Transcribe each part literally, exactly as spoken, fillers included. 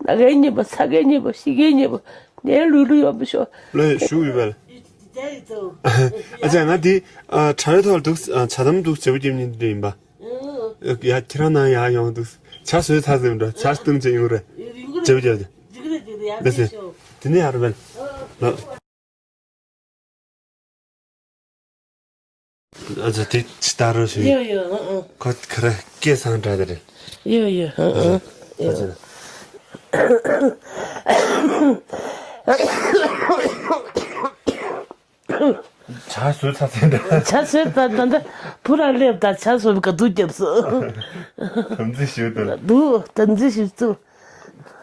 ན་གའི་གཉེན་པོ། ཚ་གའི་གཉེན་པོ། ཤི་གའི་གཉེན་པོ། ནས་ལུས་ལུས་ཡོང་པ་ཤོག་ལོས་ཞུ་ཡོད་པས། ཨ་ཅག་ང་འདི་ཨ་དྲ་རྒྱའི་ཐོག་ལ་འདུག་ཨ་དྲ་དམ་འདུག་བྱེད་པོ་སྐྱེམ་ཉིན་འདི་ཡིན་པ། ཡ་ཁྱེད་རང་ནང་ཡར་ཡོང་འདུག་ཇ་བཟོས་ཚར་ཟིན་འགྲོ། ཇ་བཏུང་བྱས་ཡོང་རེད། བྱེད་པོ་བྱེད་པོ་འདི་ཟེར། དེ་ནས་ཡར་བལ་ལོ། ཨ་ཙི་དེ་ཅི་ལྟར་རོ་ཞུ། ཡོ་ཡོ་ཨང་ཨང་། ཁོ་ཁ་ར་སྐད་སང་འདྲ་དེ་རེད། ཡོ་ཡོ་ཨང་ཨང་། ཨ་ཙི། ཇ་བཟོས་ཚར་ཚར་འདྲ། ཇ་བཟོས་ད་ད་ད་བུ་ར་སླེབས་ད་ཇ་བཟོས་ག་དུས་རྒྱབ་སོང་། དམ་ཚིག་ཞུ་དང་། འདུག་དམ་ཚིག་ཞུ་ཚུ།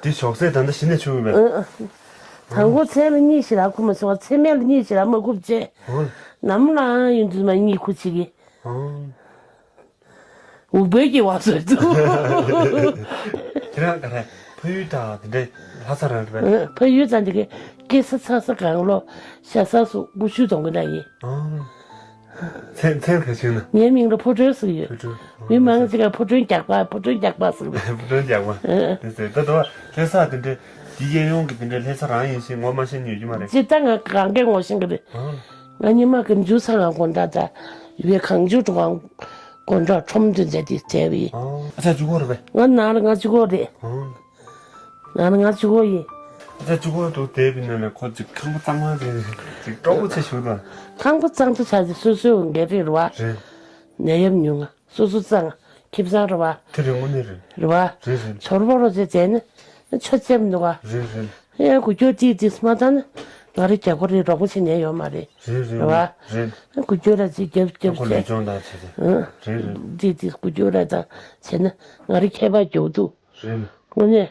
དེ་ཞོགས་ཟས་ད་ལྟ་གཞི་ནས་ཆུ་བས། ཨ། དང་པོ་མཚན་ལ་གཉིད་ཞིག་རག་ཁོ་མ་སོང་བ། མཚན་སྨད་ལ་གཉིད་ཞིག་རག་མ་ཁུབ་བྱས། ཨོ། ནམ་ལངས་ཡོང་དུས་མ་གཉིད་ཁུག་ཅིག་གི། ཨོ། འུག་པའི་གི་བ་བཟོས་འདུག་ཁྱེད་རང་ག་རེ་ཕ་ཡུལ་དང་དེ་འདྲའི་ལྷ་ས་རང་རེད་པས། ཨ། ཕ་ཡུལ་ཙང་དེ་གི་སྐྱེས་ས་འཚར་ས་གང་ལོ་ཤ་ས་སུ་ཀུ་ཤུ་གཏོང་གི་ན་ཡིན། ཨོ། མཚན་མཚན་ག་ཞིག་ན། ངའི་མིང་ལ་ཕོ་བྲང་ཟེར་གྱི་ཡོད། ཕོ་བྲང་། མི་མང་ཆེ་ག་ཕོ་བྲང་རྒྱག་པ། ཕོ་བྲང་རྒྱག་པ་ཟེར་གྱི་འདུག་ཕོ་བྲང་རྒྱག་པ། ཨ། དེ་ཟེར་ད་དུ་ལྷ་ས་དེ་འདྲའི་དེ་གཡས་གཡོན་གྱི་དེ་འདྲའི་ལྷ་ས་རང་ཡིན་ཞེས་ངོ་མ་ཤེས་མྱོང་རྒྱུ་མ་རེད། ཅི་ལྟ་ང་གང་གས་ངོ་ཤེས་གི་རེད། ཨ། ང་ཉི་མ་གི་མཇུག་ས་གང་དགོན་གྲྭ་དང་ཡུལ་གང་མཇུག་གྲོང་དགོན་གྲྭ་ཁྲོམ་དུ་མཛད་དེ་བསྡད་པ་ཡིན། ཨ་ཅག་གཅིག་པོ་རེད་པས། ང་ནང་ལ་ང་གཅིག་པོ་རེད། ཨ། ང་ནི་ང་གཅིག་པོ་ཡིན། ཨ་ཅག་གཅིག་པོ་འདུག་བསྡད་པའི་ནང་ནས་ཁོ་ཅིག་ཁང་པ་གཙང་མ་ཅིག་ཅིག་སྤྲོ་པོ་ཆེ་ཞུ་དང་། ཁང་པ་གཙང་དུ་ཆ་ཅིག་སོ་སོའི་འགན་རེད་རེད་བ། རེད། ནད་ཡམས་ཉུང་ང་སོ་སོ་གཙང་ཁེ་བཟང་རེད་བ། དེ་རེད་དངོས་གནས་རེད། རེད་བ། རེད་རེད། ཇོ་རུ་པོ་རོ་ཅེ་བྱས་ནས་ཆོ་ཅེམ་འདུག་བ། རེད་རེད། ཨེ་དགུ་སྐྱོ་ཏིག་ཏིག་མ་བཏང་ན་ང་རེ་རྒྱ་གོ་རེ་རོགས་པ་བྱེད་ནས་ཡོད་མ་རེད། རེད་རེད། རེད་བ། རེད། ཨེ་དགུ་སྐྱོ་ར་ཅིག་རྒྱབ་རྒྱབ་ཁོ་ལས་བྱས། སྦྱོང་དང་བྱས་ཏེ། ཨ། རེད་རེད། ཏིག་ཏིག་དགུ་སྐྱོ་ར་དང་བྱས་ན་ང་རེ་ཁྱད་པར་རྒྱུག་འདུག་རེད། དངོས་གནས།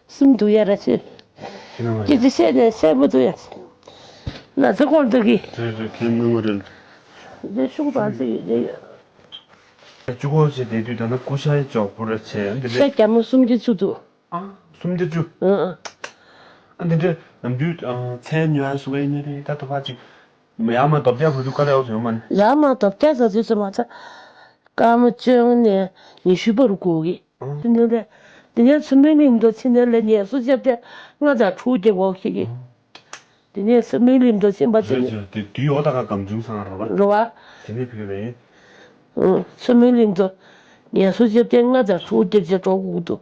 སེམས་སྡུག་ཡ་ར་ཆེ། ཁྱེད་རང་ལ་ཅི་ཅི་བཤད་ནས་བཤད་མི་ཐུབ་ཡ། ན་ཚ་ཁོང་ཚོ་གི། རེད་རེད། ཁྱེད་དངོས་པོ་རེད། འདི་ཤུགས་བར་ཚིག་ཡོད་ཡོད། གཅིག་པོ་བྱས་བསྡད་དུས་ད་ནི་ཀུ་ཤའི་ཅོག་པུ་ར་བྱས་འདི་ཤ་རེད། རྒྱ་མོ་སུམ་ཅུ་བཅུ་འདུག་ཨ། སུམ་ཅུ་བཅུ། ཨ་ཨ། ཨ་འདི་འདྲ་ནམ་རྒྱུན་ཨ་ཚལ་ཉོ་ཡ་སུ་ག་ཡིན་ནི་རེད། ད་དུ་བ་ཅིག་ཡར་མར་རྡོ་བརྒྱབ་འགྲོ་དུས་དཀའ་ལས་འོག་ཏུ་ཡོང་མ་ནི། ཡར་མར་རྡོ་བརྒྱབ་ཟ་དུས་ཙམ་པ་ཚ། སྐར་མ་བཅོ་ལྔ་ནས་ཉི་ཤུ་བར་འགོར་གི། ཨང་། དེ་ནས་དེ་ནས་མཚོ་མོའི་གླིང་དུ་ཕྱིན་ནས་ལ་ངལ་གསོ་བརྒྱབ་སྟེ་ལྔ་དང་དྲུག་བརྒྱབ་འོག་ཞིག་གི། དེ་ནས་མཚོ་མོའི་གླིང་དུ་ཕྱིན་པ་དེ་རེད་ནས། རེད། དེ་དུས་འོག་ད་ག་སྒམ་ཆུང་ཚང་རེད་བ། རེད་བ། དེ་ནས་ཕུལ་རེད། ཨང་། མཚོ་མོའི་གླིང་དུ་ངལ་གསོ་བརྒྱབ་སྟེ་ལྔ་དང་དྲུག་བརྒྱབ་བྱས་འགྲོ་དགོས་འདུག་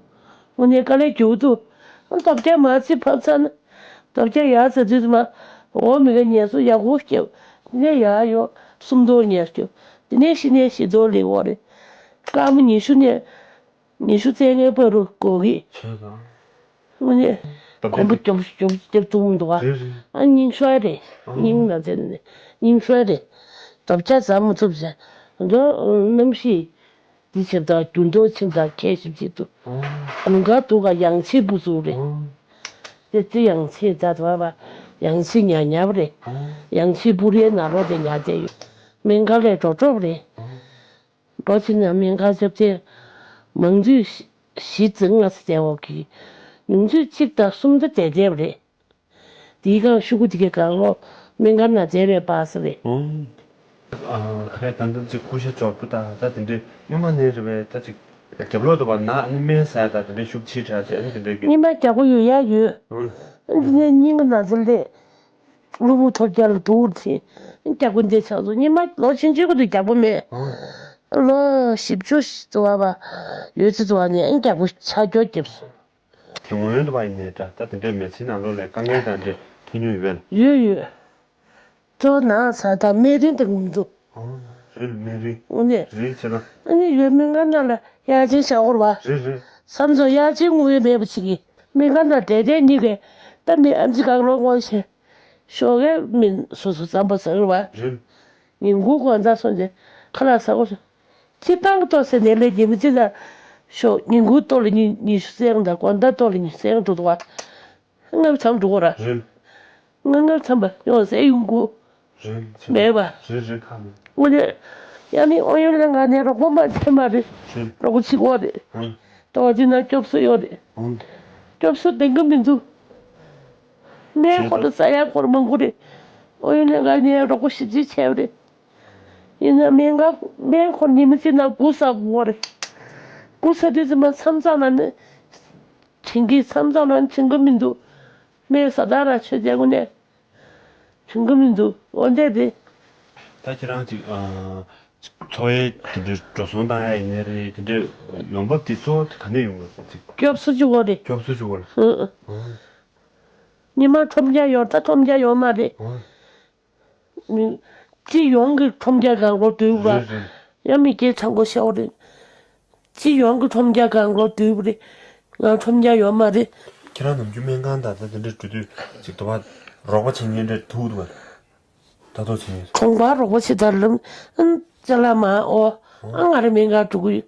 དངོས་གནས་དཀའ་ལས་རྒྱུག་འདུག་ཨང་། རྡོ་བརྒྱབ་མར་ཕྱིར་བབས་ཚར་ན། རྡོ་བརྒྱབ་ཡར་ཟ་དུས་ཙམ་པ། འོ་མི་ག་ངལ་གསོ་ཡག་པོ་བརྒྱབ། དེ་ནས་ཡར་ཡོང་སུམ་མདོ་ངལ་རྒྱབ། དེ་ནས་གཞི་ནས་བཞི་མདོ་སླེབས་འོ་རེད། སྐར་མ་ཉི་ཤུ་ནས་ཉི་ཤུ་རྩ་ལྔའི་བར་དུ་འགོར་གི། བྱས་ཙང་། དངོས་གནས། སྟབས་གོམ་པ་བདེ་རྒྱོབ་རྒྱོབ་རྒྱབ་ཐུབ་མི་འདུག་བ། རེད་རེད། ཨ་སྙིང་ཤོར་རེད། ཨ། སྙིང་ལ་ཟེར་ནས་སྙིང་ཤོར་རེད། རྡོ་བརྒྱབ་ཟ་མི་ཐུབ་ཟེར། འདི་གནམ་གཤིས། འདི་ཆེ་དང་འགྱུར་ལྡོག་ཆེ་དང་ཁྱད་ཞིབ་ཅིག་འདུག་ཨ། དགུན་ཁ་འདུག་ག་ཡང་ཆེ་སྤུ་ཚུགས་རེད། ཨ། དེ་ཚེ་ཡང་ཆེ་ད་དུ་བ་ཡང་ཆེ་ཉག་ཉག་རེད། ཨ། ཡང་ཆེ་སྤུ་རེད་ན་རོ་དེ་ཉག་དེ་ཡོད། སྨན་ཁང་ལས་འགྲོ་གྲོགས་རེད། ཨ། འགྲོ་ཕྱིན་ན་སྨན་ཁང་ཞབས་ཚེ། མང་ཚུད་བཞི་བཞི་བརྩི་ལྔ་ཟེར་འོག་གི། ཉུང་ཚུད་གཅིག་དང་གསུམ་ཙམ་བསྡད་བསྡད་པ་རེད། དེའི་སྒང་ཤོག་གུ་དེ་གའི་སྒང་ལོག་སྨན་ཁང་ན་བསྡད་པའི་པ་སེ་རེད། ཨང་། ཨ་ཁ་ད་ལྟ་ཅིག་ཀུ་ཤ་ཅོག་པུ་དང་ད་དེ་འདྲའི་སྔོན་མ་ནས་རེད་པས། ད་ཅིག་རྒྱབ་ལོག་ཏུ་བ་ན་ནི་སྨན་ཟ་ཡ་ད་དེ་འདྲའི་ཤུགས་ཆེ་དྲགས་བྱས་ནི་དེ་འདྲའི་རྒྱུ། སྔོན་མ་རྒྱག་པོ་ཡོད་ཡ་ཡོད། ཨང་། འདི་ནས་སྙིང་གི་ན་ཚ་ལས། གློ་བུར་ཐོལ་རྒྱག་ལ་འདུག་ཟེར། རྒྱག་པོ་འདི་ཆགས་སོང་། སྔོན་མ་ལོ་ཆུང་ཆུང་གི་དུས་རྒྱག་པོ་མེད། ཨང་། ལོ་བཞི་བཅུ་ཙམ་བ་བ་ཡོད་ཚད་ཙམ་བ་ནས་རྒྱག་པོ་ཆགས་སྐྱོ་རྒྱབ་སོང་། དེ་སྔོན་དུ་བ་ཡིན་ནའི་འདྲ། ད་དེ་འདྲའི་མི་ཚེ་ནང་ལོགས་ལ་དཀའ་ངལ་དང་འདྲ་ཐོན་མྱོང་ཡོད་པས། ཡོད་ཡོད། གཙོ་བོ་ན་ཚ་དང་སྨན་རིན་དང་མི་འདུག་ཨང་། རེད། སྨན་རིན། དངོས་གནས། རེད་བྱས་ན། ཨ་ནི་ཡོད་སྨན་ཁང་ནང་ལ་གཡག་ཆེན་བཞག་དགོས་རེད་བ། རེད་རེད། ས་མཚམས་གཡག་ཆེན་དངོས་ཡོད་མེད་པ་ཅིག་གིས་སྨན་ཁང་ནང་བསྡད་བསྡད་གཉིས་ཀས་ད་མི་ཨམ་ཆི་གང་རོགས་དངོས་བྱས། ཞོགས་ཀས་མི་སོ་སོ་རྩམ་པ་ཟ་གི་རེད་བ། རེད། ཉིན་གུང་དགོང་དག་སོང་ཚེ་ཁ་ལག་ཟ་དགོས་སོ། ཕྱི་ཐང་གི་ཏོག་ཙམ་ནས་ལས་ཉིན་མོ་གཅིག་ལ་ཞོགས་ཉིན་གུང་ཏོག་ལ་ཉི་ཉི་ཤུ་རྩ་ལྔ་དང་དགོང་དག་ཏོག་ལ་ཉི་ཤུ་རྩ་ལྔ་འགྲོ་འདུག་བ། ལྔ་བཅུ་ཙམ་འགྲོ་གི་རེད། ལྔ་ལྔ་བཅུ་ཙམ་པ་ཡོང་ཟེར་ཡོང་གི་རེད། མེད་པ། རེད་རེད། ཁ་མེད། འོ་ལེ། ཡང་ནི་ཨོ་ཡོན་ལྷན་ཁང་ནས་རོགས་པ་མ་བྱས་མ་རེད། རེད། རོགས་པ་བྱེད་དགོས་རེད། ཨང་། ལྟ་བ་དེ་ན་སྐྱོབ་གསོ་ཡོད་རེད། ཨང་། སྐྱོབ་གསོ་ལྡང་གི་མི་འདུག་སྨན་ཁོ་རང་ཟ་ཡ་ཁོ་རང་མང་པོ་རེད། ཨོ་ཡོན་ལྷན་ཁང་ནས་རོགས་པ་ཞིབ་འཇུག་བྱས་པ་རེད། ཡིན་ན་སྨན་ཁང་སྨན་ཁོ་ཉི་མ་གཅིག་ན་དགུ་ཟ་དགོས་རེད། དགུ་ཟ་དུས་ཙམ་པ་མཚམས་མཚམས་ན་ནི། དེང་གི་མཚམས་མཚམས་ལ་བྱིན་གི་མི་འདུག་སྨན་ཟ་དག་ར་ཆོས་རྒྱལ་ངོ་ནས་བྱིན་གི་མི་འདུག་འོ་འདས་དེ། ད་ཁྱེད་རང་ཅིག་ཨ། འཚོ་བའི་དེ་འདྲའི་འགྲོ་སོང་བཏང་ཡ་ཡིན་ནའི་རེད། དེ་འདྲའི་ཡོང་འབབ་དེ་གཙོ་བོ་དེ་ག་ནས་ཡོང་གི་རེད། ཅིག་སྐྱོབ་གསོ་བྱེད་དགོས་རེད། སྐྱོབ་གསོ་བྱེད་དགོས་རེད། ཨང་། ཨང་། ཉི་མ་ཁྲོམ་རྒྱག་ཡོད། ད་ཁྲོམ་རྒྱག་ཡོད་མ་རེད། ཨང་། མི་སྤྱི་ཡོངས་ཀྱི་ཁྲོམ་རྒྱག་གང་རོ་དུས་བ། རེད་རེད། ཡང་མི་སྐྱེ་ཆང་གོ་ཤའོ་རེད། སྤྱི་ཡོངས་ཀྱི་ཁྲོམ་རྒྱག་གང་རོ་དུས་བ་རེད། ང་ཁྲོམ་རྒྱག་ཡོད་མ་རེད། ཁྱེད་རང་ནམ་རྒྱུན་སྨན་ཁང་དང་ད་དེ་འདྲ་འགྲོ་དུས་ཅིག་དོ་བ་རོགས་པ་བྱེད་མཁན་འདྲ་ཐུག་འདུག་ག་ད་ཐུག་བྱེད་མཁན། གྲོང་པ་རོགས་པ་བྱེད་དར་ལམ་ཨང་། ཅ་ལག་མ་ཨོ། ཨང་། ང་རེ་སྨན་ཁང་འགྲོ་གི་ཡོད།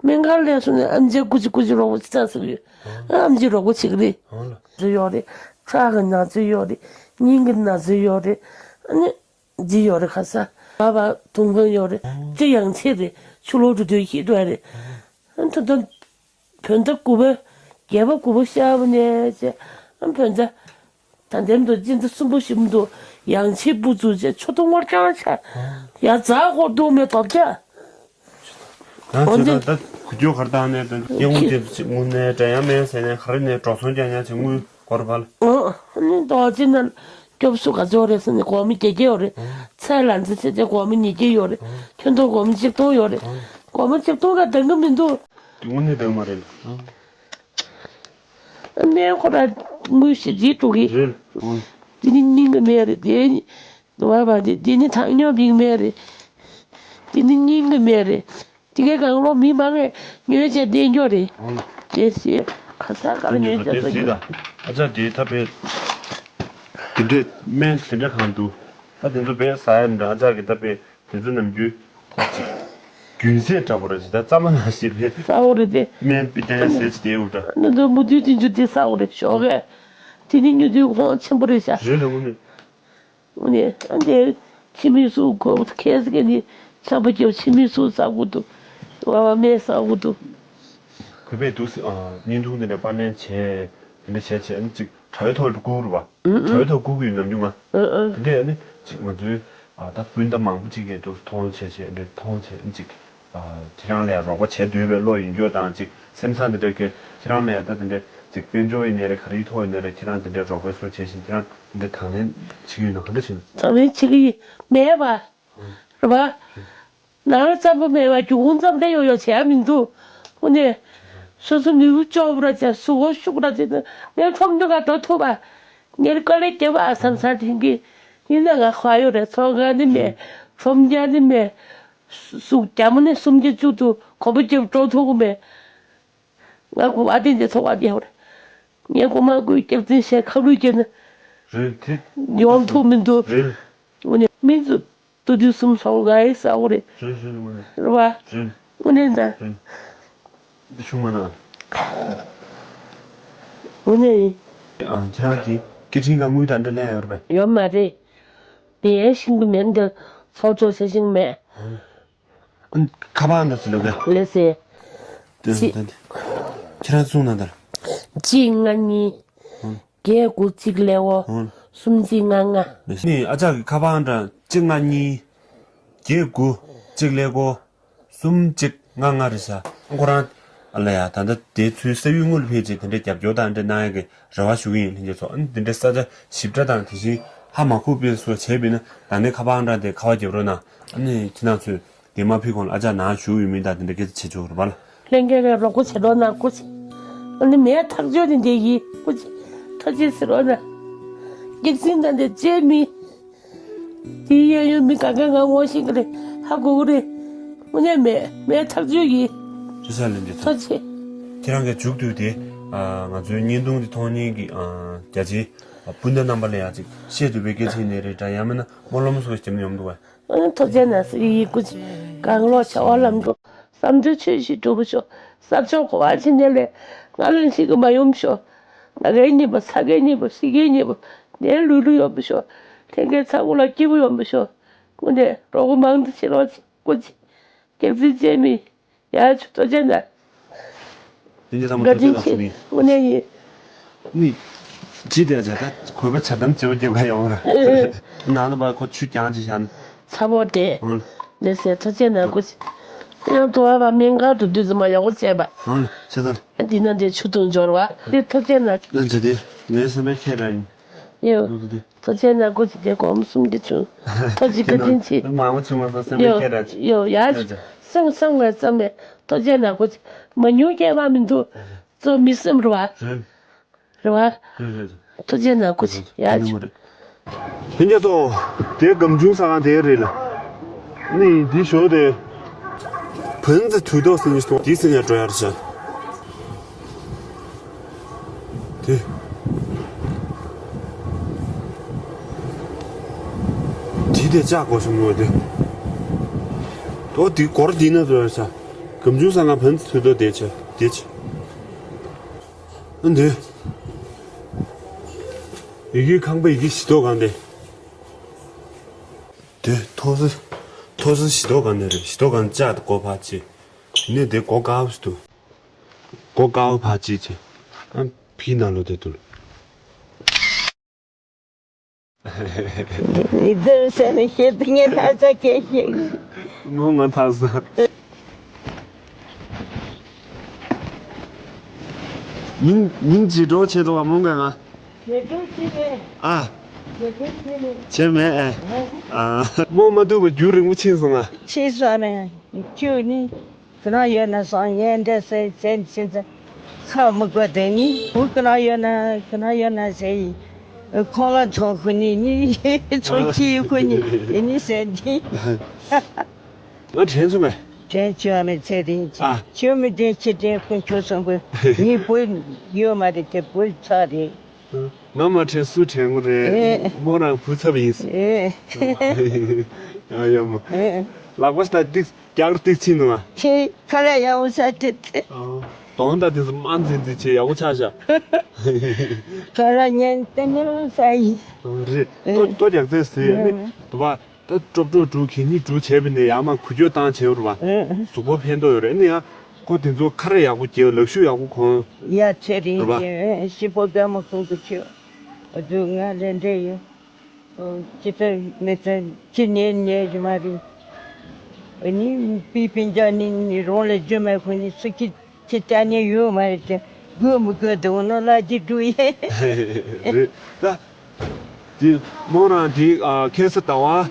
ཨང་། སྨན་ཁང་ལས་སོང་ནས་ཨམ་ཆི་སྐུ་མཁྱེན་སྐུ་མཁྱེན་རོགས་པ་བྱེད་དར་ཟེར་གི་ཡོད། ཨང་། ཨམ་ཆི་རོགས་པ་བྱེད་གི་རེད། ཨང་ལ། ཚོད་ཡོད་རེད། ཁྲག་གི་ན་ཚོད་ཡོད་རེད། སྙིང་གི་ན་ཚོད་ཡོད་རེད། ཨ་ནི། ལྗིད་ཡོད་རེད་ཁ་ས། བ་བ་དུང་ཕོན་ཡོད་རེད། ཨང་། ལྕེ་ཡང་ཆེ་རེད། ཆུ་ལོག་འགྲོ་དུས་ཤི་འགྲོ་ཡ་རེད། ཨང་། ཨ་ད་ད། བོད་ཟླ་དགུ་པ། བརྒྱད་པ་དགུ་པ་ཤར་བ་ནས་བྱས། ཨ་བོད་ཟླ། ད་འདེམ་དུ་སྤྱི་ཟླ་གསུམ་པ་བཞི་པ་དུ་ཡང་ཆེ་སྤུ་ཚུགས་བྱས་ཆུ་དུང་བར་ཀྱང་ཆ། ཡ་རྫ་ཧོར་དུ་མེ་ཏོག་ཆ། ད་འོན་ཏེ། ད་ད་གུ་ཅོ་གར་བཏང་ནས་ད་སྐྱེ་དངོས་དེ་ཚོ་ཅིག་དངོས་གནས་འདྲ་ཡང་མེད་ཟེར་ནས་ག་རེ་ནས་འགྲོ་སོང་རྒྱག་ཉག་ཅིག་དངུལ་སྐོར་བ་ལ། ཨོ། ཨ་ནི་རྡོ་རྗེ་ན་སྐྱོབ་སུ་ག་ཚོད་རེད་ཟེར་ནས་སྒོར་མོ་བརྒྱད་བརྒྱ་ཡོད་རེད། ཚལ་ལ་འཛི་བྱས་ཏེ་སྒོར་མོ་ཉིས་བརྒྱ་ཡོད་རེད། ཁྱོན་བསྡོམས་སྒོར་མོ་ཆིག་སྟོང་ཡོད་རེད། སྒོར་མོ་ཆིག་སྟོང་ག་འདང་གི་མི་འདུག་དངོས་གནས་འདང་མ་རེད་ལ། སྨན་ཁོ་ར་དངུལ་ཞིབ་རྩིས་འགྲོ་གི། རེད། འདི་ནི་སྙིང་གི་སྨན་རེད་དེ། བ་བ་འདི་འདི་ནི་ཐང་སྙོམས་པའི་སྨན་རེད། འདི་ནི་སྙིང་གི་སྨན་རེད། དེ་གའི་གང་ལོ་མི་མང་ངས་ཉོས་བྱས་བསྟེན་རྒྱུ་རེད། དེ་སི་ཁ་ས་གར་ཉོས་བྱས་ཟ་རྒྱུ། ཨ་ཅག་དེ་ད་པའི་དེ་འདྲས་སྨན་དེ་འདྲ་གང་འདུག་ད་དེ་ཚོ་བས་ཟ་ཡ་འདྲ་ཨ་ཅག་གི་ད་པའི། དེ་ཚོ་ནམ་རྒྱུན་ཅིག་རྒྱུན་ཟས་འདྲ་པོ་རེད། ཅིག་ད་རྩ་མ་ན་ཞིག་རེད། ས་འོ་རེད་དེ། སྨན་པི་ཏའི་ཟས་ཅིག་དེའུ་འདྲ། ནི་འདི་མུ་མཐུད་དུ་འཇུ་དེ་ས་འོ་རེད་ཞོག་གས། དེ་ནི་ཉུ་དུས་ཁོང་ཆེན་པོ་རེད་ཤག་རེད་ལ་དངོས་གནས། དངོས་གནས་ཨ་འདི་ཕྱི་མི་སུ་ཁོ་ཁས་ཀྱི་ནི་ཆམ་པ་སྐྱོ་ཕྱི་མི་སུ་ཟ་དགོས་འདུག་བ་བ་སྨན་ཟ་དགོས་འདུག་གུས་པས་འདུག་ཟེར། ཨ་བརྙན་ཐུང་འདི་ནས་པར་ལེན་བྱས་འདི་འདྲ་བྱས་བྱས་ཨ་ནི་ཅིག་དྲ་བའི་ཐོག་ཏུ་བཀུག་རུ་བ། ཨུ་ཨུ། དྲ་བའི་ཐོག་བཀུག་གི་ཡོད་ནམ་རྒྱུན་ང་། ཨུ་ཨུ། དེ་འདྲས་ནི་ཅིག་ང་ཚོའི་ཨ་ད་སྤུན་ཟླ་མང་པོ་ཅིག་གིས་འདུག་མཐོང་བྱས་བྱས་འདྲས་མཐོང་བྱས་ཅིག་ཨ་ཁྱེད་རང་ལ་ཡང་རོགས་པ་བྱེད་འདོད་པའི་བློ་ཡོད་རྒྱུ་དང་ཅིག་སེམས་བཟང་དེ་འདྲས་ཀྱི་ཁྱེད་རང་ལ་ཡང་ད་དེ་འདྲས་ཅིག་དཔལ་འབྱོར་ཡིན་ནའི་རེད་ག་རེའི་ཐོག་ཡིན་ནའི་རེད་ཁྱེད་རང་དེ་འདྲས་རོགས་པའི་སོ་བྱས་བཞིན་ཁྱེད་རང་དེ་འདྲས་དང་ལེན་བྱེད་ཀྱི་ཡོད་ན་ག་འདྲ་བྱེད་ན། དང་ལེན་བྱེད་ཀྱི་ཡིན་མེད་པ། རེད་པ། ནང་ལ་རྩམ་པ་མེད་པ་རྒྱུ་ཁུང་ཙམ་ལས་ཡོད་ཡོད་བྱས་མི་འདུག་དངོས་གནས། སོ་སོ་ནུས་པ་ལྕོགས་པོ་ར་བྱས་གཟུགས་པོ་ཤུགས་ར་བྱས་ནས་ངའི་ཁྲོམ་འདི་ག་འགྲོ་ཐུབ་པ། ངའི་དཀའ་ལས་བརྒྱབ་པ་བསམ་ས་དེང་གི་ཡིན་ན་ང་ཁ་ཡོད་རེད། ཚོང་ཁང་ནི་མེད། ཁྲོམ་རྒྱག་ནི་མེད། གཟུགས་རྒྱ་མོ་ནས་སུམ་བརྒྱ་བཅུ་དུ་གོ་པོ་རྒྱབ་འགྲོ་ཐུབ་གི་མེད། ང་གོ་བ་དེ་འདྲ་ཚོར་བ་དེ་ཡོད་རེད། ངས་གོ་མ་གོའི་སྐྱག་རྫུན་བཤད་ཁ་ལུད་བརྒྱབ་ན། རེད་དེ། ཡོང་ཐུབ་མི་འདུག་རེད། དངོས་གནས་མི་ཚོ་ཏུ་དུས་གསུམ་སོང་ང་ཡི་ས་འོ་རེད། རེད་རེད་དངོས་གནས། རེད་བ། རེད། དངོས་གནས་ད། རེད། འདི་ཆུང་མ་ན། དངོས་གནས་ཡིན། ཨ་ཁྱེད་རང་གི་སྐད་འཕྲིན་ཁང་དངུལ་དང་འདྲ་ལེན་ཡོད་རེད་པས། ཡོད་མ་རེད། དེ་ཡན་ཤིང་གི་མེད་འདི་ཚོགས་གཙོ་བྱེད་ཤིང་མེད། ཁ་པར་འདྲ་ཟེར་ལབ་རེད། ལགས་སེ། དེ་ཅི། དེ་དེ། ཁྱེད་རང་གསུང་ན་དར། གཅིག་ལྔ་གཉིས། ཧུམ། བརྒྱད་དགུ་གཅིག་ཀླད་ཀོར། ཧུམ། གསུམ་གཅིག་ལྔ་ལྔ། ནི་ཨ་ཅག་གི་ཁ་པར་འདྲ་གཅིག་ལྔ་གཉིས། བརྒྱད་དགུ་གཅིག་ཀླད་ཀོར། གསུམ་གཅིག་ལྔ་ལྔ་རེད་ཤག་ཁོ་རང་ཨ་ལ་ཡ་ད་ལྟ་དེ་ཚུལ་ས་ཡུལ་དངོས་ལ་ཕེབས་རྗེས་དེ་འདྲའི་རྒྱབ་སྐྱོར་དང་འདྲ་གནང་ཡག་གི་རེ་བ་ཞུ་གི་ཡིན། ལྷན་རྒྱས་ཚོ་ཨ་ནི་དེ་འདྲའི་ས་ཆ་ཞིབ་ཕྲ་དང་དེ་བཞིན་ཧ་མ་གོ་བའི་སོ་བྱས་པས་ན་ད་ནི་ཁ་པར་འདྲ་དེ་ཁ་པར་རྒྱབ་རོགས་གནང་། ཨ་ནི་ཁྱེད་རང་ཚོས་དེ་མ་ཕུལ་གོང་ལ་ཨ་ཅག་ནང་བཞུགས་ཡོད་མིན་དང་དེ་འདྲ་སྐད་ཆ་བྱེད་ཆོག་རེད་པ་ལ། ལྷན་རྒྱས་ཀྱིས་རོགས་པ་བྱེད་རོགས་གནང་སྐུ་མཁྱེན། ཨ་ནི་མེད་ཐག་ཆོད་དེ་འདྲ་ཡིན་སྐུ་མཁྱེན། ཐུགས་རྗེ་ཆེ་རོགས་གནང་། སྐྱག་རྫུན་དང་དེ་བཅད་མི། དེའི་གཡས་གཡོན་མི་ག་ག་ང་ངོ་ཤེས་ཀྱི་རེད། ཧ་གོ་གི་རེད། དངོས་གནས་མེད་མེད་ཐག་ཆོད་ཡིན། རེད་ཤག་ལན་འདེབས་ཐོག་ཐུགས་རྗེ་ཆེ། ཁྱེད་རང་གིས་མཇུག་བསྡུས་ཏེ་ཨ་ང་ཚོའི་བརྙན་ཐུང་འདི་མཐོང་མཁན་གྱི་ཨ་རྒྱ་ཆེའི་ཨ་སྤུན་ཟླ་རྣམ་པ་ལ་ཡང་ཅིག་བཤད་འདོད་པའི་སྐད་ཆ་ཡིན་ནའི་རེད་འདྲ་ཡང་མིན་ན་སྨོན་ལམ་སོགས་བརྒྱབ་ན་ཡོང་འདུག་གས། ཨ་ཐུགས་རྗེ་གནང་ཟེར་གྱི་ཡིན། སྐུ་མཁྱེན། གང་བློ་བྱ་བ་ལམ་འགྲོ། བསམ་དོན་ཆོས་བཞིན་འགྲུབ་པར་ཤོག་ས་ཕྱོགས་ག་པར་ཕྱིན་ནའི་ལས་ང་ལ་ཞིག་གི་མ་ཡོང་ཤོག་ང་རྒན་ཉིད་པ་ཚ་རྒན་ཉིད་པ་སྲིད་རྒན་ཉིད་པ་ནད་ལུས་ལུས་ཡོང་པར་ཤོག་ལྷན་རྒྱས་ཚང་མ་ལ་སྐྱིད་པོ་ཡོང་པར་ཤོག་དངོས་གནས་རོགས་པ་མང་དུ་བྱེད་རོགས་བྱེད། སྐུ་མཁྱེན། སྐྱག་རྫུན་བཅད་མི་ཡ་ཆུ་ཐོག་ཅན་ན། དེ་འདྲ་ཚང་མ་བཀའ་དྲིན་ཆེ། དངོས་གནས་ཡིན། ནི། ཅི་དེ་བྱ་ད་གུས་པ་བྱ་དམ་བྱེད་པ་རྒྱབ་ཁ་ཡོང་ར། ནང་ལ་བ་ཁོ་ཆུ་རྐྱང་ཅིག་བཞག་ན། ཚ་བོ་དེ། ཨང་། ལེ་སེ་ཐོ་ཅན་ན་སྐུ་མཁྱེན། ཡང་དུ་བ་བ་སྨན་ཁང་དུ་དུས་ཙམ་ཡག་པོ་བྱས་པ། ཨང་། བྱས་ཙང་། འདི་ན་འདི་ཆུ་དུང་འབྱོར་བ་འདི་ཐུགས་རྗེ་གནང་། ལན་བྱས་ཏེ་ངའི་སེམས་པའི་ཁྱེད་རང་ཡིན། ཡོ། ཐུགས་རྗེ་གནང་། སྐུ་ཚེ་འདི་སྒོམ་གསུམ་གྱི་ཚུལ། ཐུགས་རྗེ་བཀའ་དྲིན་ཆེ། མང་པོ་བྱུང་བ་སོང་སེམས་པའི་ཁྱེད་རང་ཡིན། ཡོ་ཡ། སེམས་སེམས་ངའི་བསམ་མེད་ཐུགས་རྗེ་གནང་། སྐུ་ཚེ་མ་ཉུང་སྐྱེ་བ་མི་འདུག་ཚོ་མི་སེམས་རུ་བ། རེད་བ། རེད་རེད། ཐུགས་རྗེ་གནང་། སྐུ་མཁྱེན་ཡ། ཡིན་ནོ་རེད། དེ་འདྲ་ཏོ། དེ་སྒམ་ཆུང་ཟ་ཁང་དེ་རེད་ལ། ནི་འདི་ཞོ་དེ། བན་ཙི་དུས་ཐོག་སེ་ནི་ཏོ་དེ་སེ་ནི་འགྲོ་ཡར་བྱ། དེ། དེ་དེ་ལྕགས་སྒོ་ཞུ་ངོ་དེ། ཏོ་དེ་སྒོར་དེ་ན་འགྲོ་ཡར་བྱ། སྒམ་ཆུང་ཟ་ཁང་བན་ཙི་དུས་ཐོག་དེ་བྱ་དེ་བྱ། ཨ་འདི། ཡི་གེ་ཁང་པ་ཡི་གེ་ཞི་ཏོ་གང་དེ། དེ་ཐོ་སི། ཐོ་སི་ཞི་ཏོ་གང་དེ་རེད། ཞི་ཏོ་གང་ཅག་གོ་ཕ་ཅི། ནི་དེ་གོ་ཀའོ་སི་ཏུ། གོ་ཀའོ་ཕ་ཅི་ཅི། ཨ་ཕི་ན་ལོ་དེ་ཏུ། འདི་ཟེར་ནས་བཤད་དུ་ངས་ལྷ་ས་སྐད་བཤད། མོ་ང་ཐག་ས། ཉིན་ཉིན་གྱི་འགྲོ་བྱེད་དོ་བ་མོ་ང་ང་། བྱེད་འགྲོ་བྱེད་མེད། ཨ། བྱེད་འགྲོ་བྱེད་མེད། བྱེད་མེད་ཨེ། ཨ། མོ་མ་ཐུག་པ་རྒྱུན་རིང་པོ་ཕྱིན་སོང་ང་། ཕྱིན་སོང་ནས་ཁྱོད་ནི། ཁྱོད་རང་ཡོད་ན་སང་ངས་འདྲ་ཟེར་ཟེར་ཕྱིན་ཚེ། ཁ་མི་དགོས་དེ་ནི་བུ་ཁྱོད་རང་ཡོད་ན་ཁྱོད་རང་ཡོད་ན་ཟེར་ཡིན། ཁོང་ལ་ཚོང་ཁུ་ནི་ནི་ཚོང་ཁྱི་ཁུ་ནི་ཡིན་ནི་ཟེར་འདི། ང་དྲན་སོང་ངས། དྲན་བྱུང་བ་མི་ཚེ་རིང་ཅིག་ཨ། ཁྱོད་མི་དྲན་ཁྱི་དྲན་ཁོ་ཁྱོད་སོང་གོ། ངའི་བུ་ཡོད་མ་རེད་དེ་བུ་ཚ་རེད། ང་མ་དྲན་སུ་དྲན་གོ་རེད། ཨེ། མོ་རང་བུ་ཚབ་ཡིན། ཨེ། ཡ་ཡ་མོ། ཨེ། ལག་པ་སྟ་ཏིག་རྒྱག་ཏིག་ཕྱིན་འདུག་ཨ། ཁྱེད་ཁ་ལ་ཡག་པོ་ས་ཏེ་ཏེ། གདོང་ད་དེ་ཚོ་དམར་འཛིན་འཛིན་བྱས་ཡག་པོ་ཆགས་ཤག་ཁ་ལ་ཉན་ཏེ་ནི་ས་ཡིན། རེད། ཨེ། ལྟོ་ལྟོ་རྒྱག་ཚད་ཟེར་ནི་དུ་བ། ད་ཀྲོབ་ཀྲོབ་འགྲོ་གད་སྙིགས་འགྲོ་བྱས་པ་ནས་ཡར་མར་འགུལ་སྐྱོད་བཏང་བྱས་པ་རེད་བ། ཨེ། གཟུགས་པོ་ཕན་ཐོགས་ཡོད་རེད། ཨ་ནི་ཡང་ཁོ་དེ་ཚོ་ཁ་རས་ཡག་པོ་གྱེས། ལག་ཤུབས་ཡག་པོ་གོན། ཡ་ཚེ་རིང་རེད་བ། ཅན་ཤི་པོ་རྒན་མོ་ཁོང་གི་ཆེ། ཨ་ཚོ་ང་ལས་འདྲེ་ཡོད། ཅི་ལྟར་མི་ཚེ་ཅི་ནས་ནས་ཡོད་མ་རེད། ཨ་ནི་པི་པིན་ཅ་ནི་ནི་རོང་ལས་རྒྱུ་མ་ཁོ་ནི་སུ་ཁྱི་ཁྱི་ཅ་ནི་ཡོད་མ་རེད་ཅེ། དགོས་མི་དགོས་དེ་འོ་ན་ལ་ཅི་འགྲོ་ཡེ། རེད་ད། དེ་མོ་རང་དེ་ཨ་ཁ་སང་ཟླ་བ་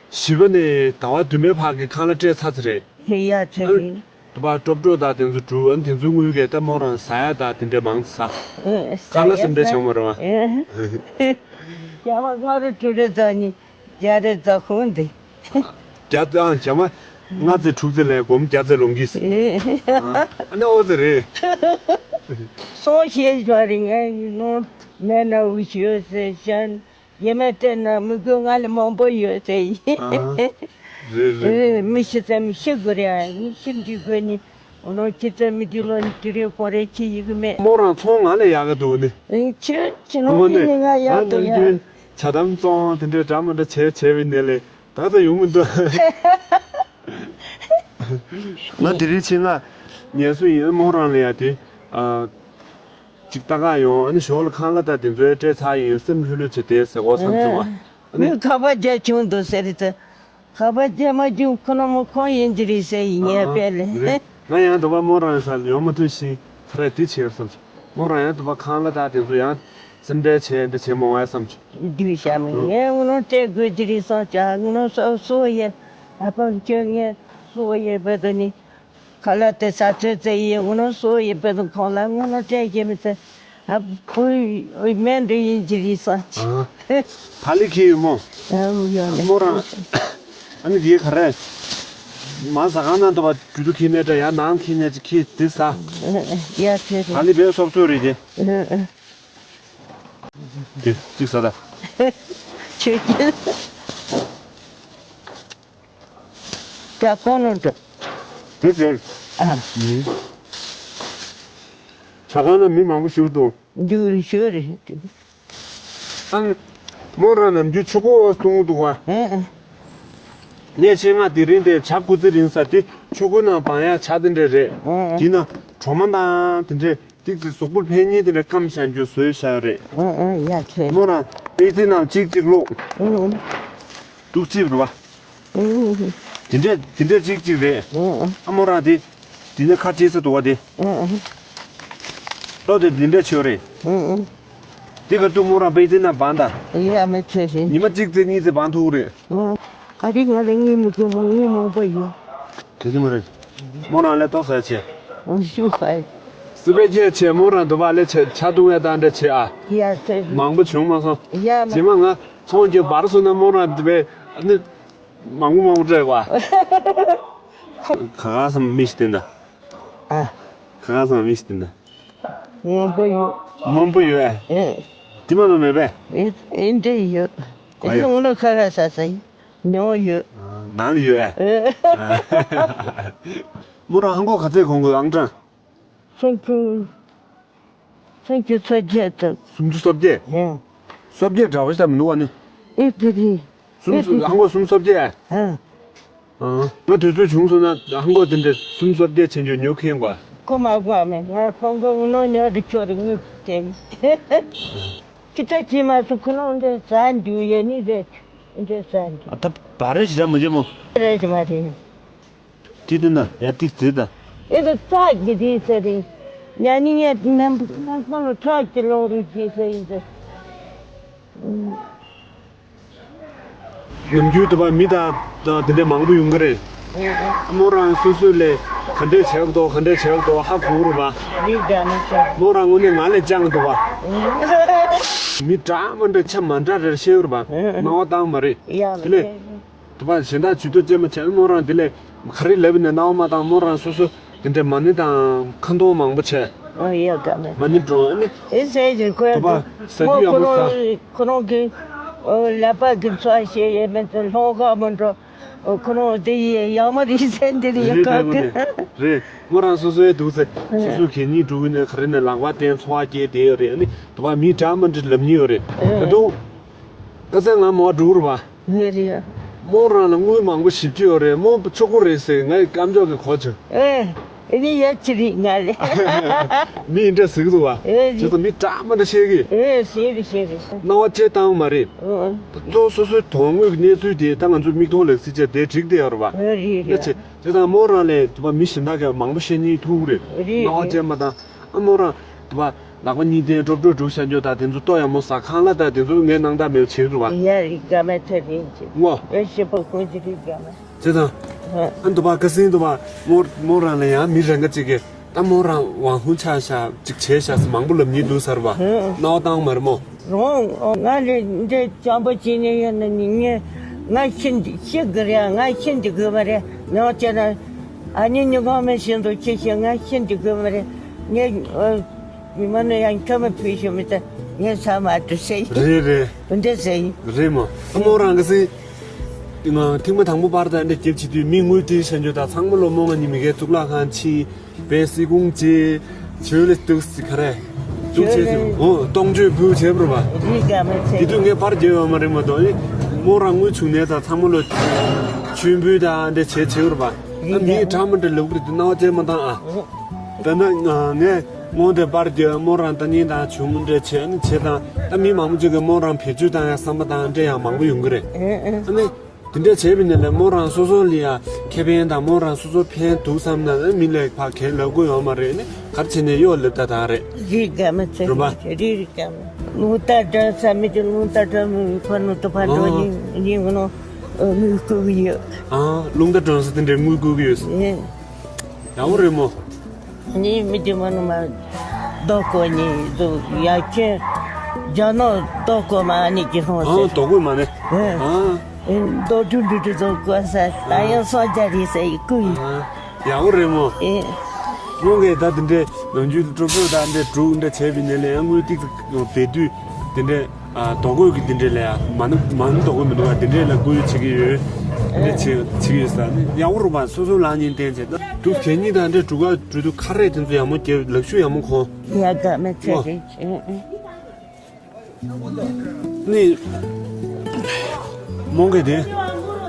བཞི་པ་ནས་ཟླ་བ་བདུན་པའི་བར་གྱི་ཁང་གླ་སྤྲད་ཚར་ཚར་རེད། ཧེ་ཡ་ཚེ་རིང་། དུ་བ་ཀྲོབ་ཀྲོབ་དང་དེ་ཚོ་འགྲུབ། ཨ་ནི་དེ་ཚོའི་དངུལ་གྱིས་ད་མོ་རང་ཟ་ཡ་དང་དེ་འདྲས་མང་ཙམ་ཟ། ཨེ། ཁང་གླ་སེམས་ཁྲལ་བྱུང་མ་རེད་བ། ཨེ། རྒྱ་མ་ལྔ་རེ་དྲུག་རེ་ཟ་ནི་བརྒྱ་རེ་ཟ་ཁོང་འདི། རྒྱ་ཨང་རྒྱ་མ་ལྔ་ཙེ་དྲུག་ཙེ་ལས་སྒོར་བརྒྱ་ཙེ་ལོངས་ཀྱི། ཨེ། ཨ་ནི་ཨོ་ཙེ་རེད། སོང་ཞེས་བྱ་རེ་ངའི་ནོར་མེད་ན་འུ་ཤོད་ཟེར་བྱ། ཡེ་མེད་སྤྲད་ན་མི་དགོས་ང་ལས་མང་པོ་ཡོད་ཟེར་ཡིན། ཨ། རེད་རེད། མི་ཤི་ཙམ་ཤི་དགོས་རེད། ཨ་མི་ཤི་འདི་དགོས་ནི། འོ་ནོ་ཁྱི་ཙམ་མི་འདི་ལོ་ནི་དུས་རེ་ཁོ་རེ་ཁྱི་ཡི་གི་མེད། མོ་རང་ཚོང་ང་ལས་ཡག་ག་འདུག་ནི། ཨེ་ཁྱི་ཁྱི་ནོ་ཁྱི་ནི་ང་ཡག་འདུག་ཡ། ང་ནི་ཇ་དམ་བཙོང་དེ་འདྲའི་འདྲ་མི་འདྲ་བྱས་བྱས་པའི་ནས་ལས་ད་ལྟ་ཡོང་མི་འདུག་ང་དེ་རིང་ཕྱིན་ང་ངལ་གསོ་ཡིན། མོ་རང་ལས་ཡ་དེ་ཨ། ཅིག་ལྟ་ག་ཡོང་། ཨ་ནི་ཞོར་ལ་ཁང་གླ་དང་དེ་ཚོའི་སྤྲད་ཚར་ཡིན། སེམས་ལྷོད་ལྷོད་བྱས་བསྡད་ཟེར་གོ་བསམ་བྱུང་བ། ཨ་ནི། མི་ཁ་པར་རྒྱག་བྱུང་འདུག་ཟེར་ཙང་། ཁ་པར་རྒྱག་མ་བྱུང་ཁོ་ན་མོ་ཁོང་ཡིན་གྱི་རེད་ཟེར་ཡིན་ངས་དཔེ་ལས། ང་ཡང་དུ་བ་མོ་རང་ས་ལ་ཡོང་མ་ཐུབ་ཤིང་ཁ་རས་དེ་བྱེད་བསམ་བྱུང་། མོ་རང་ཡང་དུ་བ་ཁང་གླ་དང་དེ་ཚོ་ཡང་སེམས་ཁྲལ་བྱས་འདི་བྱེད་མོ་ང་བསམ་བྱུང་། བསྡུས་བྱ་མི་ངས་ངོ་ནོ་སྤྲད་དགོས་ཀྱི་རེད་བསམ་བྱ། ངོ་ནོ་སོ་སོ་ཡིན། ཨ་ཕ་ཁྱོད་ངས་སོ་ཡིན་བས་དོ་ནི། ཁ་ལག་དེ་ཟ་ཚོད་ཚེ་ཡིན། ངོ་ནོ་སོ་ཡིན་པའི་ཁོང་ལ་ངོ་ནོ་སྤྲད་ཀྱི་མི་ཚེ། ཨ་ཕོའི་སྨན་འདྲ་ཡིན་གྱི་རེད་ས། ཨ། ཕ་ལི་ཁྱི་ཡོད་མོ། ཨ་ཡོད་ནི། མོ་རང་། ཨ་ནི་དེ་ག་རེ། མ་ཟ་ཁང་ནང་དུ་བ་རྒྱུ་དུ་ཁྱི་ནས་འདྲ་ཡ་ནང་ཁྱི་ནས་ཅི་ཁྱི་དེ་ཟ། ཡ་ཚེ་རེད། ཕ་ལི་བས་སོབ་སོ་རེད་དེ། ཨ་ཨ། དེ་གཅིག་ཟ་ད། ཆོས་ཀྱི། ཇ་ཁང་ནང་དུ། དེ་དེ། ཨ། ཇ་ཁང་ན་མི་མང་པོ་ཞིག་འདུག་འདུག་ཞུ་རེད། ཨང་། མོ་རང་ནམ་རྒྱུན་ཆོ་གོ་བ་གསུང་འདུག་བ། ཨེ་ཨེ། ངས་ཆེད་མངགས་དེ་རིང་དེ་ཇ་སྐུ་ཚེ་རིང་ས་དེ་ཆོ་གོ་ནང་སྦང་ཡག་ཇ་དེ་འདྲ་རེད། ཨེ་ཨེ། དེ་ན་གྲོ་མ་དང་དེ་འདྲས། ཏིག་ཙི་གཟུགས་པོར་ཕན་ཉེན་དེ་འདྲ་སྐམ་བཞག་རྒྱུ་བཟོས་བཞག་ཡོད་རེད། ཨ་ཨ་ཡ་ཁྱེད། མོ་རང་པེ་ཙི་ནང་གཅིག་གཅིག་ལོག་ཨུ་ཨུ། ཏུག་ཙིག་རུ་བ། ཨུ་ཨུ། དེ་འདྲས་དེ་འདྲས་གཅིག་གཅིག་རེད། ཨ་མོ་རང་དེ་དེ་ནས་ཁ་ཆེ་ས་འདུག་བ་དེ། ལོ་དེ་དེ་འདྲས་ཆོད་རེད། དེ་ག་ཏུ་མོ་རང་པེ་ཙི་ན་བང་ད། ཡ་མེ་ཆེ་ཞིང་། ཉི་མ་གཅིག་ཙེ་གཉིས་ཙེ་བང་ཐུག་རེད། ཨ་རིག་ང་ལ་ངའི་མི་ཀྱོ་མོ་ངའི་མོ་པ་ཡོད། དེ་ཙི་མ་རེད། མོ་རང་ལས་ཏོག་ཟ་ཆེ། ཨ་ཤུ་ཧའི། སི་པེ་ཁྱེད་ཆེ་མོ་རང་དུ་བ་ལས་ཆེ་ཆ་ཏུང་ཡ་དང་འདྲ་ཆེ་ཨ། ཡ་ཆེ། མང་པོ་བྱུང་མ་སོང་། ཡ་མ། ཇི་མ་ང་ཚོང་གི་བར་སོང་ན་མོ་རང་དུ་བས་ཨ་ནི། མང་པོ་མང་པོ་སྤྲད་བ། ག་ག་སམ་མི་ཤི་སྟེ་འདྲ། ཨ། ག་ག་སམ་མི་ཤི་སྟེ་འདྲ། སྔོན་པོ་ཡོད། སྔོན་པོ་ཡོད་ཨེ། ཨེ། དེ་མ་ནོ་མེད་པས། ཨེ་ཨེ་འདྲ་ཡོད། ག་ཡོད། སོང་ལོ་ཁ་ར་ས་ས་ཡིན། ཉོ་ཡོད། ནང་ལ་ཡོད་ཨེ། ཨེ། མོ་རང་ཧང་གོ་ག་ཚད་གོང་གོ་ཨང་གྲངས། སེམས་ཅན། སེམས་ཅན་སོ་བརྒྱད་དང་། སུམ་ཅུ་སོ་བརྒྱད། ཧེ། སོ་བརྒྱད་འདྲ་བ་ཞིག་ལ་མི་འདུག་བ་ནི། ཨེ་དེ་རེད། སུམ་ཅུ་ཧང་གོ་སུམ་ཅུ་སོ་བརྒྱད། ཧེ། ང་དུས་ཚོད་བྱུང་སོང་ན་ཧང་གོ་དེ་འདྲ་སུམ་ཅུ་སོ་བརྒྱད་ཆེན་ཆུང་ཉོ་མཁན་གོ། ཁོ་མ་གོ་མེད་ང་ཁོང་གོ་ངུ་ནོ་ཉོ་རི་ཆོ་རི་ངུ་དེ། ཅི་ལྟ་ཅི་མ་སུ་ཁོ་ནོ་འདྲ་ཟ་འདུག་ཡེ་ནི་རེད། འདྲ་ཟ་འདུག་ཨ་ད་བ་རེ་ཞིག་ར་མི་བྱེད་མོ། རེད་མ་རེད། དེ་དེ་ན་ཡ་ཏིག་ཙེ་ད། ཨེ་ད་ཚགས་ཀྱི་དེ་ཟེར་རེད། ཉ་ནི་ངས་ནམ་ནམ་སང་ལ་ཚགས་ཀྱི་ལོང་རུ་བྱེད་ཟེར་ཡིན་ཟེར། ནམ་རྒྱུན་དུ་བ་མི་དང་དེ་འདྲའི་མང་པོ་ཡོང་གི་རེད། མོ་རང་སོ་སོ་ལས་ག་འདྲས་བྱས་འདུག་ག་འདྲས་བྱས་འདུག་ཧ་གོ་རུ་བ། མི་དགའ་ནི་ཆ། མོ་རང་ངོ་ནས་ང་ལས་ཅང་འདུག་བ། མི་འདྲ་མ་འདྲ་ཆ་མ་འདྲ་རེ་ཤེས་རུ་བ། སྣང་བ་བཏང་མ་རེད། ཡ་དེ་ལས། དེ་བ་གཞན་དག་ཇུས་གཏོགས་ཅན་མ་བྱས་མོ་རང་དེ་ལས་ག་རེ་ལབ་ནས་སྣང་བ་མ་བཏང་མོ་རང་སོ་སོ་དེ་འདྲའི་མ་ཎི་དང་ཁ་འདོན་མང་པོ་བྱས། ཨོ་ཡ་ག་མེད། མ་ཎི་འགྲོ་ཨ་ནི། ཨེ་ཟེར་གྱི་ཁོས་དེ་བ་ཟ་རྒྱུ་ཡག་པོ་ཟ། ཁོ་རང་གི་ལག་པ་གི་ཚོ་ཞེས་ཡས་མེད་དུ་ལྷོ་ཁ་མོ་འགྲོ། ཁོ་རང་དེ་ཡས་ཡག་མ་རེད་ཟེར་འདི་རེད་ཡ་རེད་ག་རེད་མོ་གི། རེད་རེད། མོ་རང་སོ་སོའི་འདུག་ཟེར་སོ་སོ་གད་སྙིགས་འགྲོ་གི་ནས་ག་རེ་ནས་ལག་པ་བསྟན་འཚོ་བ་སྐྱེལ་བསྡད་ཡོད་རེད་ཨ་ནི་དེ་བ་མི་འདྲ་མ་འདྲ་ལབ་ནི་ཡོད་རེད་ད་དུང་། ཁ་སང་ང་མོ་འགྲོ་རུ་བ། ངེས་རེད། མོ་རང་ལ་དངུལ་མང་པོ་ཞིབ་ཀྱི་ཡོད་རེད་མོ་ཆོག་གི་རེད་ཟེར་ངའི་སྐམ་ཅོག་གི་གོ་ཆོད། ཨེ། ཨེ་ནི་ཡ་ཅི་རིག་ང་ལས། མི་ཡིན་འདྲ་ཟིག་འདུག་བ། ཨེ་རེད། ཅི་ཙམ་མི་འདྲ་མ་འདྲ་བཤད་གི། ཨེ་ཤེས་རེད་ཤེས་རེད། སྣང་བ་ཅེ་བཏང་མ་རེད། ཨོ། ལོ་སོ་སོའི་དོན་དངོས་ཀྱི་གནས་ཚུལ་དེ་ད་ང་ཚོའི་མིག་མཐོང་ལག་ཟིན་བྱས་དེ་འགྲིག་བསྡད་ཡོད་རེད་བ། ཨེ་རེད་རེད། ཅེ་ཙང་མོ་རང་ལས་དུ་བ་མི་གཞན་དག་གིས་མང་པོ་བཤད་ཉེན་ཐུག་རེད། རེད་སྣང་བ་ཅེ་མ་བཏང་ཨ་མོ་རང་དུ་བ། ལག་པ་གཉིས་བསྟན་ཀྲོབ་ཀྲོབ་སྒྲུག་བྱ་རྒྱུ་དང་དེ་ཚོ་ལྟོ་ཡག་མོ་ཟ་ཁང་གླ་དང་དེ་ཚོ་ངས་སྣང་དག་མེད་བྱེད་རུ་བ། ཡ་རིག་དགའ་མ་ཚེ་རིང་ཅིག་ངོ་། ཨེ་ཤེ་པོ་ཁོང་ཅི་རིག་དགའ་མ། བྱེད་དང་། ཨ་འདུ་བ་ཀ་སིན་འདུ་བ་མོ་མོ་རང་ལ་ཡང་མི་རང་ག་ཅིག་གིས་ད་མོ་རང་ཝང་ཧུ་ཆ་ཤ་ཅིག་བྱས་ཤ་སི་མང་པོ་ལབ་ཉེ་འདུག་ཟེར་བ། སྣང་བ་བཏང་མ་རེད་མོ། རོང་ང་ལས་འདྲེ་བྱམས་པོ་བྱེད་ནས་ཡོད་ན་ནི་ངས་ང་ཤི་འདི་ཤི་དགོས་རེད་ང་ཤི་འདི་དགོས་མ་རེད་ནང་བྱས་ན། ཨ་ནི་ཉི་གང་མེད་བཞིན་དུ་ཁྱེད་ཤི་ང་ཤི་འདི་དགོས་མ་རེད་ངས། ཉི་མ་ནི་ཡང་ཁྱོད་མ་ཕུལ་ཞུ་མི་ད་ངས་ས་མ་འགྲོ་ཟེར། རེད་རེད། འདི་འདྲ་ཟེར་ཡིན། རེད་མོ། ཨ་མོ་རང་གི་སེ། ང་ཐེངས་མ་དང་པོ་པར་དང་འདྲ་རྒྱབ་བྱེད་དུས་མི་དངུལ་སྤྲད་བྱ་རྒྱུ་དང་ཚང་མ་ལོ་མོ་ང་གཉིས་མི་ཀའི་གཙུག་ལག་ཁང་ཕྱིན། པའི་སི་ཀུང་ཅེ། ཆོས་ལས་སྟུག་སི་ཁ་རེ། སྟུག་ཆེ་ཆོས་ཆེ། ལས། ཨོ་གཏོང་ཆོས་བུ་བྱེད་པར་བ། རིག་ག་མི་ཚེ། དེ་དུས་ངས་པར་རྒྱབ་ཡོད་མ་རེད་མ་གཏོགས་ཨེ། མོ་རང་དངུལ་བྱུང་ནས་ད་ཚང་མ་ལོ། ཆོས་འབུལ་དང་འདྲ་བྱེད་བྱེད་པར་བ། རིག་ད་མི་ག་གྲངས་མ་འདྲ་ལབ་གི་རེད་དུ་སྣང་བ་ཅན་མ་བཏང་ཨ། ད་ན་ངས་སྔོན་དེ་པར་རྒྱབ་མོ་རང་ད་ཉིན་དང་བྱུང་འདྲ་བྱེད་ཨ་ནི་བྱེད་དང་ད་མི་མང་པོ་ཅིག་གིས་མོ་རང་བེད་སྤྱོད་བཏང་ཡ་བསམ་པ་དང་འདྲ་ཡང་མང་པོ་ཡོང་གི་རེད། ཨེ་ཨེ། ཨ་ནི། དེ་འདྲ་བྱས་པ་ཡིན་ན་ལས་མོ་རང་སོ་སོ་ལ་ཡ་ཁེ་ཕན་དང་མོ་རང་སོ་སོ་ཕན་འདུག་བསམ་ན་མི་ལ་ཕར་གན་ལབ་དགོས་ཡོད་མ་རེད་ནི་ག་རེ་བྱས་ནས་གཡོ་ལབ་ད་དང་རེད། རིག་ག་མི་ཚེ་རུམ་པ། རིག་རིག་ག་མི། རླུང་རྟ་སྒྲོན་ས་མི་དེ་རླུང་རྟ་སྒྲོན་མི་ཁོ་ནུ་ཏུ་ཕ་འགྲོ་ཨོ། ཡིན་ཡིན་གོ་ནོ་དངུལ་བསྐུར་གི་ཡོད། ཨ་རླུང་རྟ་སྒྲོན་ས་དེ་འདྲའི་དངུལ་བསྐུར་གི་ཡོད། ཡིན། ཡག་པོ་རེད་མོ། ནི་མི་དེ་མ་ནུ་མ་རྡོ་བརྐོས་ནི་དུ་ཡ་ཁྱོད་རྒྱ་ནོ་རྡོ་བརྐོས་མ་ནི་ཀྱི་ཧོང་ཨ་ཟེར། རྡོ་བརྐོས་མ་ནི། ཨེ། ཨ། རྡོ་གྲུ་འདྲུ་འདྲུ་རྡོ་བརྐོས་ས་ད་ཡང་སོ་རྒྱ་རི་ས་ཡི་ཀུ་ཡི། ཨ། ཡག་པོ་རེད་མོ། ཨེ། ཁོང་གིས་ད་དེ་འདྲའི་ནམ་རྒྱུན་དུ་གྲོགས་པོ་ད་འདྲའི་འབྲུག་འདྲ་བྱས་པའི་ནི་ལས་དངུལ་ཏིག་ཏིག་བེད་དུས་དེ་འདྲའི། ཨ་རྡོ་བརྐོས་ཀྱི་འདི་འདྲས་ལ་ཡ་མ་ནུ་མ་ནུ་རྡོ་བརྐོས་མི་འདུག་ག་འདི་འདྲས་ལ་བརྐོས་བྱེད་ཀྱི་ཡོད། འདི་བྱེད་བྱེད་ཀྱི་ཡོད་ས་ནི་ཡག་པོ་རུ་བ་སོ་སོ་ལག་གཉིས་བསྟན་བྱས་ན་འདུག་གད་སྙིགས་དང་འདྲས་འབྲུ་ག་འབྲུ་དུ་ཁ་རས་དེ་ཚོ་ཡག་མོ་རྒྱབ་ལག་ཤུབས་ཡག་མོ་གོན། ཡ་ག་མེད་ཚེ་རེད་ཅེ། ནི་མོང་གེ་དེ་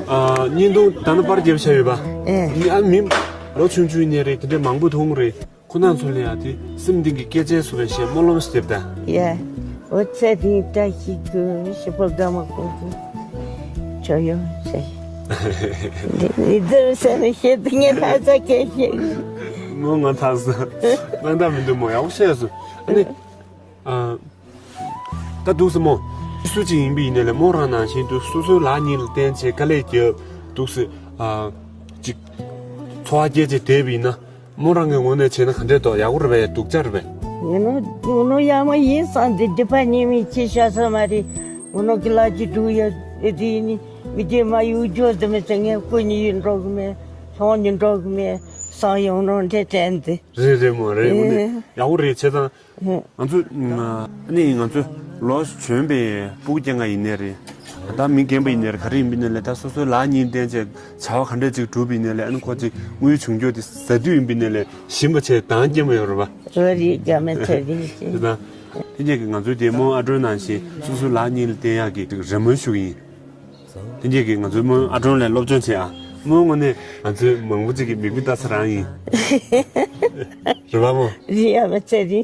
ཨ་བརྙན་ཐུང་ད་ནི་པར་རྒྱབ་བྱ་ཡོད་པ། ཨེ། ནི་ཨ་མི་ལོ་ཆུང་ཆུང་ནས་རེད་དེ་འདྲས་མང་པོ་མཐོང་རེད། ཁོ་ན་ཚོ་ལ་ཡང་དེ་སེམས་གཏིང་གི་སྐད་ཆའི་བཟོ་བའི་ཞེས་སྨོན་ལམ་ཞིག་འདེབས་ད། ཡ། འོ་ཚེ་རིང་བཀྲ་ཤིས་ཀྱི་ཞི་བ་དགའ་མ་ཀུན་ཏུ་ཆོས་ཡོད་ཟེར། འདི་འདི་ཟེར་ནས་བཤད་དུས་ངས་ལྷ་ས་སྐད་བཤད་གི། མོ་ང་ཐག་ས་སྣང་དག་མི་འདུག་མོ་ཡག་པོ་བཤད་སོང་། ཨ་ནི། ཨ། ད་འདུག་སེ་མོ། སུ་གཅིག་ཡིན་པ་ཡིན་ནའི་ལས་མོ་རང་ནང་བཞིན་དུ་སོ་སོའི་ལག་གཉིས་ལ་བརྟེན་བྱས་དཀའ་ལས་བརྒྱབ་འདུག་སེ། ཨ། ཅིག་འཚོ་བ་སྐྱེལ་བྱས་བསྡད་པ་ཡིན་ན། མོ་རང་གི་ངོས་ནས་བྱས་ན་ག་འདྲས་འདུག་ཡག་པོ་རེད་པས། སྡུག་ཅག་རེད་པས། ངོ་ནོ་ངོ་ནོ་ཡག་མོ་ཡིན་བསམ་སྟེ་སྡིག་པ་ཉེས་མིན་ཅི་བྱ་ས་མ་རེད། ངོ་ནོ་གི་ལག་གི་འབྲུ་ཡ་ཨེ་དེ་ནི་མི་དེ་མ་ཡུ་ཇོ་དེ་མི་ཚེ་ངས་ཀུ་ཉི་ཡུ་འགྲོ་གི་མེད། ལྷོང་ཉི་འགྲོ་གི་མེད། སང་ཡོང་ནོ་འདྲས་དྲན་དེ། རེད་རེད་མོ་རེད། ངོ་ནས་ཡག་པོ་རེད། བྱས་ཙང་། ང་ཚོ་ཨ་ནི་ང་ཚོ་ལོ་གཞོན་པའི་སྤུ་གུ་རྐྱང་ཡིན་ནའི་རེད། ད་མི་རྒན་པ་ཡིན་ནའི་རེད། ག་རེ་ཡིན་པ་ཡིན་ནའི་ལས་ད་སོ་སོའི་ལག་གཉིས་བརྟེན་བྱས་བྱ་བ་ག་འདྲ་ཅིག་སྒྲུབ་པ་ཡིན་ནའི་ལས། ཨ་ནི་ཁོ་ཅིག་དངུལ་བྱུང་རྒྱུ་དེ་ཟ་དུས་ཡིན་པ་ཡིན་ནའི་ལས་ཞིམ་པ་བྱས་འདང་རྒྱག་མ་ཡོང་རེད་པ། རོ་རི་རྒྱ་མེད་ཚ་རི་ཞེས། དེ་དང་། དེ་རྗེས་ཀྱི་ང་ཚོའི་དེ་མོ་ཨ་སྒྲོན་ནང་བཞིན་སོ་སོའི་ལག་གཉིས་ལ་བརྟེན་ཡག་གི་རེ་སྨོན་ཞུ་གི་ཡིན། དེ་རྗེས་ཀྱི་ང་ཚོའི་མོ་ཨ་སྒྲོན་ལ་སློབ་སྦྱོང་བྱེད་ཨ། མོའི་ངོས་ནས་ང་ཚོའི་མང་པོ་ཅིག་གི་མིག་དཔེ་ལྟ་ས་རང་ཡིན། རེད་པ་མོ། རི་ཡ་མ་ཚ་རི།